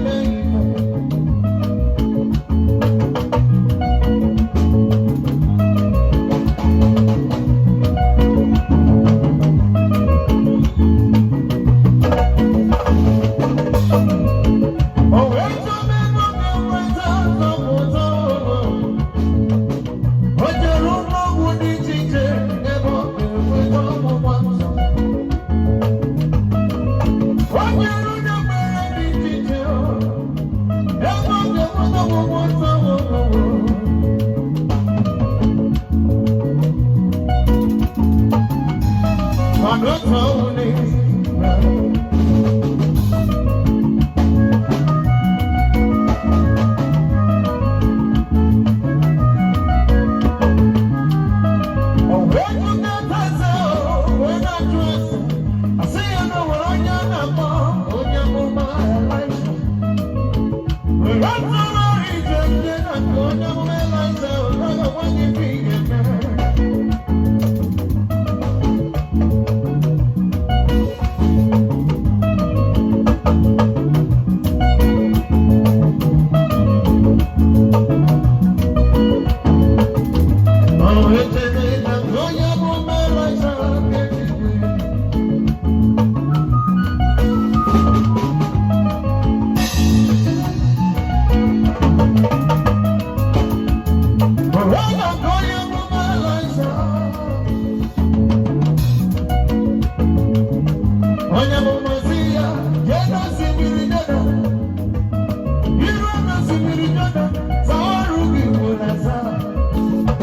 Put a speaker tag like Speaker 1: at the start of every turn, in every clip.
Speaker 1: na-eme ihe. O wee chọba ebe ọ ga-enweta nzọpụta. O jere ụlọ ọgwụ dị iche iche ebe ọ ga-enweta ọgwụgwọ nsọ. O jere ụlọ ekpere dị iche iche ebe ọ ga-enweta ọgwụgwọ nsọ. Mana otu ọnwụ n'ezi. O wee jụkọta ese, o wee na-ajụ ese. Asị ya na o nwere onye a na-akpọ onye amụma Elisha. Were tụrụ ije nje na nke onye amụma Elisha, ọ ga-agwa gị ife ị ga-eme. O wee jebe na nke onye amụma Elisha ga-ejide. O wee na nke onye amụma Elisha. Onye amụma sị ya, jee n'osimiri Jọdan. Iru n'osimiri Jọdan, saa ọrụ gị ugboro asaa.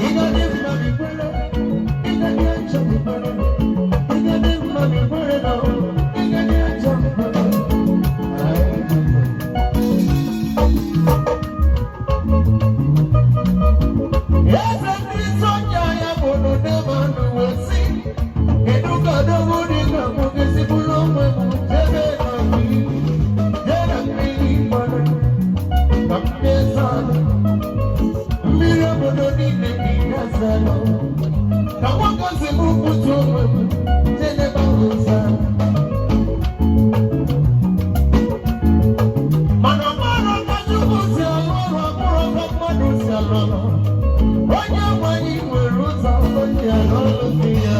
Speaker 1: Ị ga-adị mma ma i kwere, ị ga-adị ajọ ma i kwere, ị ga-adị mma ma i kwere na ị ga-adị ajọ ma i kwere. Anyị jikwa. Eze ndị soja ya bụ Neman wee sị, kedu ka odogwu dị ka mụ ga-esi bụrụ onwe m jebe na mmiri, jee na mmiri gbara ka m na-esa alụ. Mmiri obodo niile dị asalụ. Ka nwoke si m butu onwe m jee n'ebe ahụ saa. Mana mmadụ ka Chukwu si alụ ọrụ abụrụ ka mmadụ si alụ ọrụ. Onye nwe anyị nwere ụzọ o si alụ ọrụ dị ya.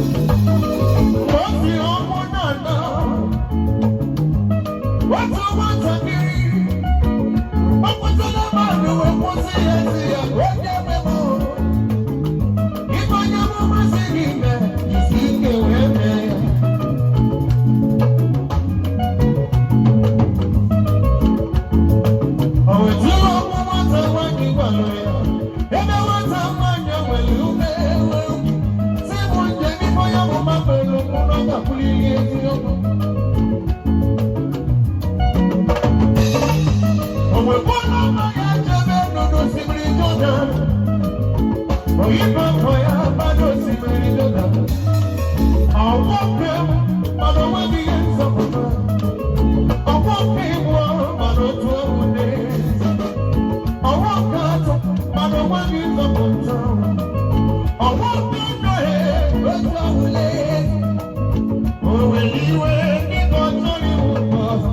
Speaker 1: Mgbe o si ọnwụ na-ana, otu nwatakịrị gbapụtara mmadụ wee kwụsị ya, sị ya, onye nwe m, ife onye amụma sị gị mee, jisi ike wee mee ya. O wetụrụ ọnwụ nwata nwaanyị gwalụ ya, ebe nwata nwaanyị nwere ume wee sị mụ njem ife onye amụma mere mụ na ọ ga-abụrịrị eziokwu. O wee bụrụ ọnụ ya jebe nọ n'osimiri Jọdan. Oyibo afọ ya gbado osimiri Jọdan. Ọnwoke mana onweghị ihe nzọpụta. Ọnwoke ịbụọ mana otu ọnwụ n'ezi. Ọnwoke atọ mana onweghị nzọpụta. Ọnwoke nọghị otu ọnwụ n'ezi. O were iwe dịka ọ chọrọ iwu ọzọ.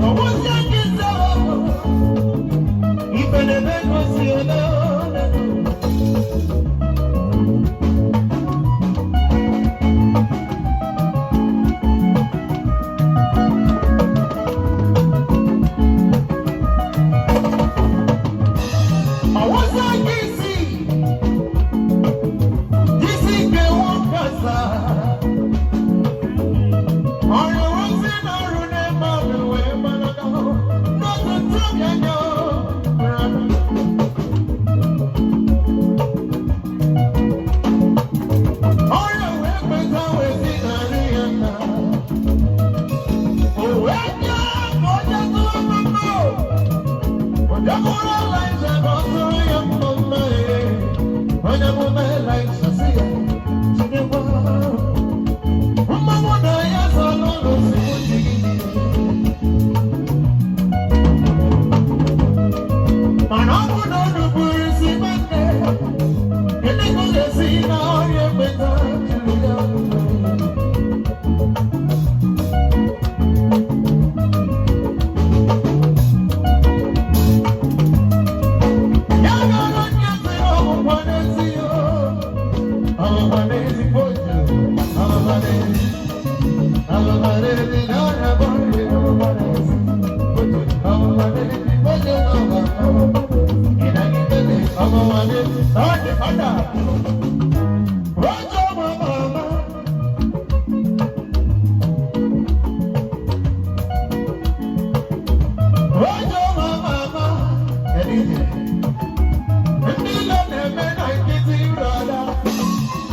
Speaker 1: Ọwụzie gị zara ọkụ. Ife na-eme gosi ole ole. Ọwụzie gị isi. Isi nke nwoke.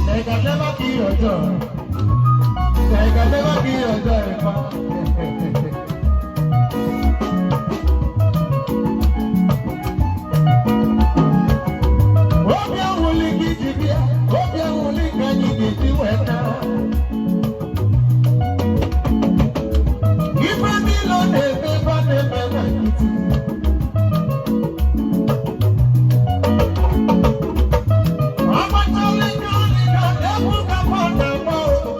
Speaker 1: They can never be your joy. They can never be your joy. Obi awuli gị ji bịa, obi awuli ka anyị ga-eji wee naa. Ife niile ọ na-eme ebe ọ na-eme na nkịtị. Agbachalịga ọlịga egwu ka mọ na-agba o.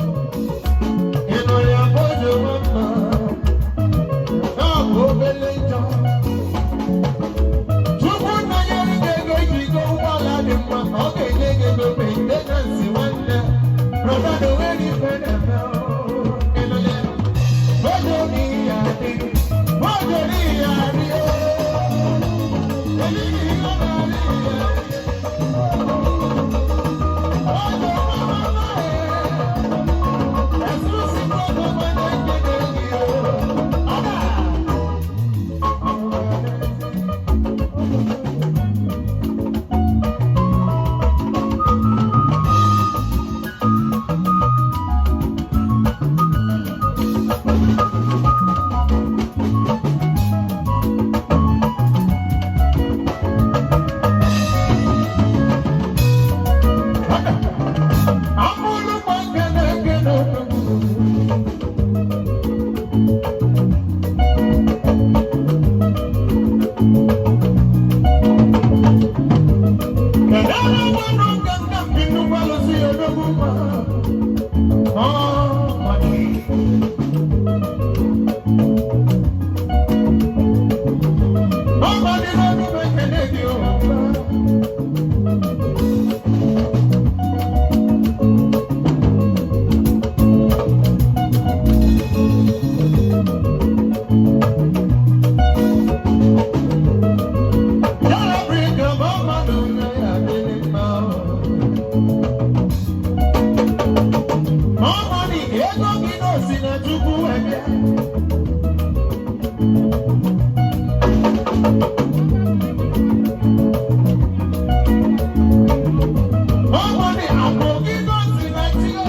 Speaker 1: Ị nụrụ ya bụ oge nwa mma. Nke a bụ obele njọ. Chukwu nọnyere gị ego iji go ụgbọala dị mma, ọ ga-enye gị ego maintenance nwanne. Brother, the way you na-eme o. Ị nụrụ ya? Ojo ni ya dị, ojo ni ya dị o. Eliri ihe na-adị ya. Ojo mama e. Esusi kodo mene kede gị o. Ọba! Amụlụ gbakene kene odogwu. Kedu ebe nwanne nganga mpi nnukwu alụsị ya odogwu mma? Ọ mmadụ. Ọgbadị n'ọdụ m ekele gị o. Yàrá bíríkà bá mmadụ na ya adịghị mma. Ọmọdé ego gị n'osi na Chukwu wee. Ọmọdé àpò gị n'osi na chi o.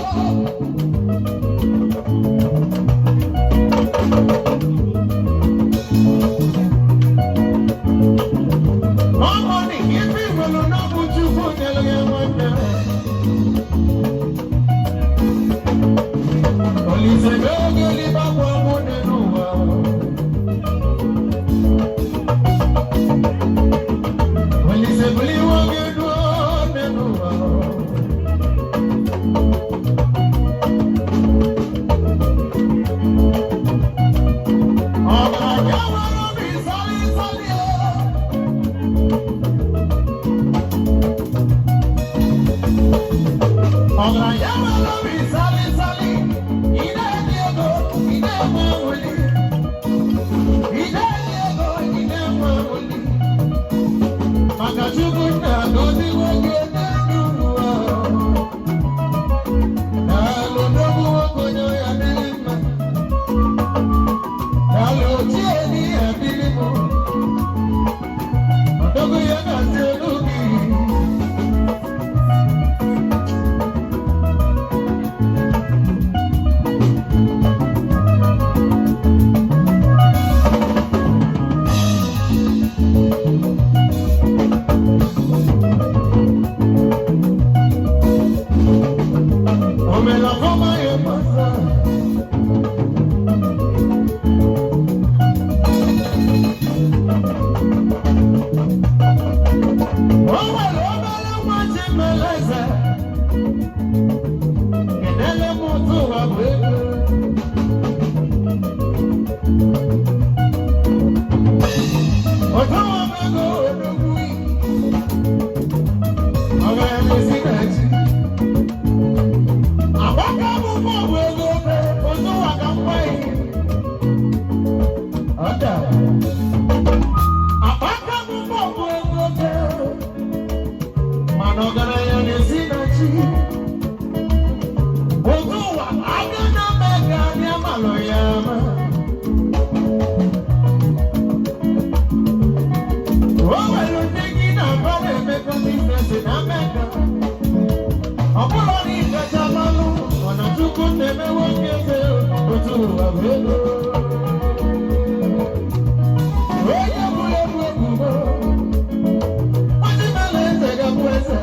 Speaker 1: Ọmọdé ife ìwèlú náà bụ Chukwu nyere ya nwanne. Olise n'oge liba kwa mụ n'ụwa. Olise buliwo gị duo n'ụwa. Ọgaranya nwere obi sali sali o. Ọgaranya nwere obi sali sali. Ị na-eji ego, ị na-enwe nwuli. Ị na-eji ego, ị na-enwe nwuli. Maka Chukwu na-agọziwo gị n'elu ụwa. Daalụ odogwu nwoke onye ya adịghị mma. Daalụ ochie n'ihe adịghị m. Odogwu ya na-asị elu gị. Omela fọma ya pasa. O nwere obere nwa Chimeleze. Kedele m ụtụ ụwa bụ ego. Ụtụ ụwa bụ ego odogwu. Ọgaranya si na chi. Agbaka Otu ụwa aga na Meka anyị amalụ ya ama. O nwere ndị gị na mba na-emekọ business na Meka. Ọ bụrụ na ị kacha malụ, mana Chukwu na-emewe oke eze. Otu ụwa bụ ego. Onye bụrụ ebu ebubo, nwachi mela eze ga-abụ eze.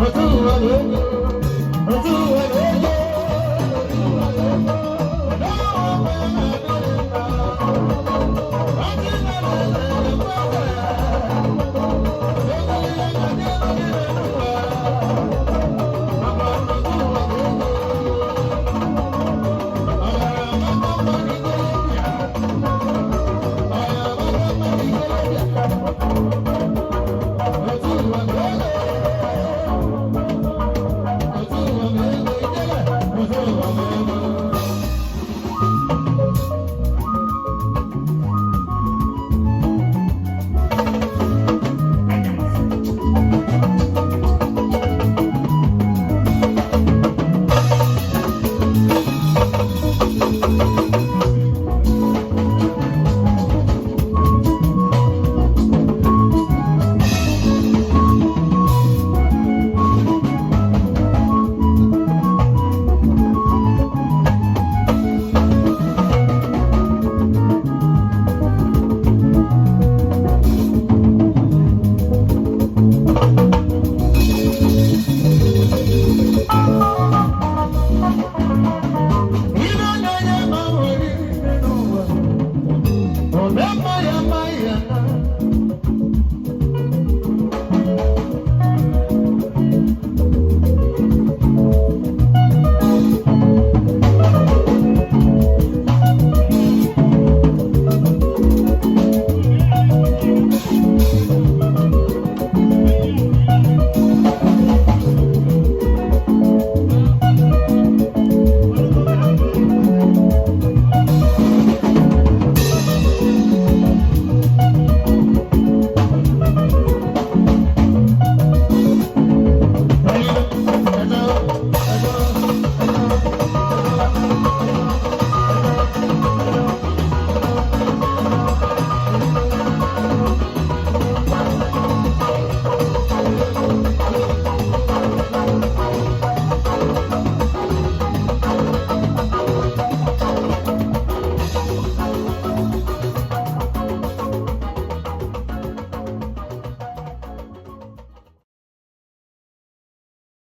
Speaker 1: Otu ụwa bụ ego. Otu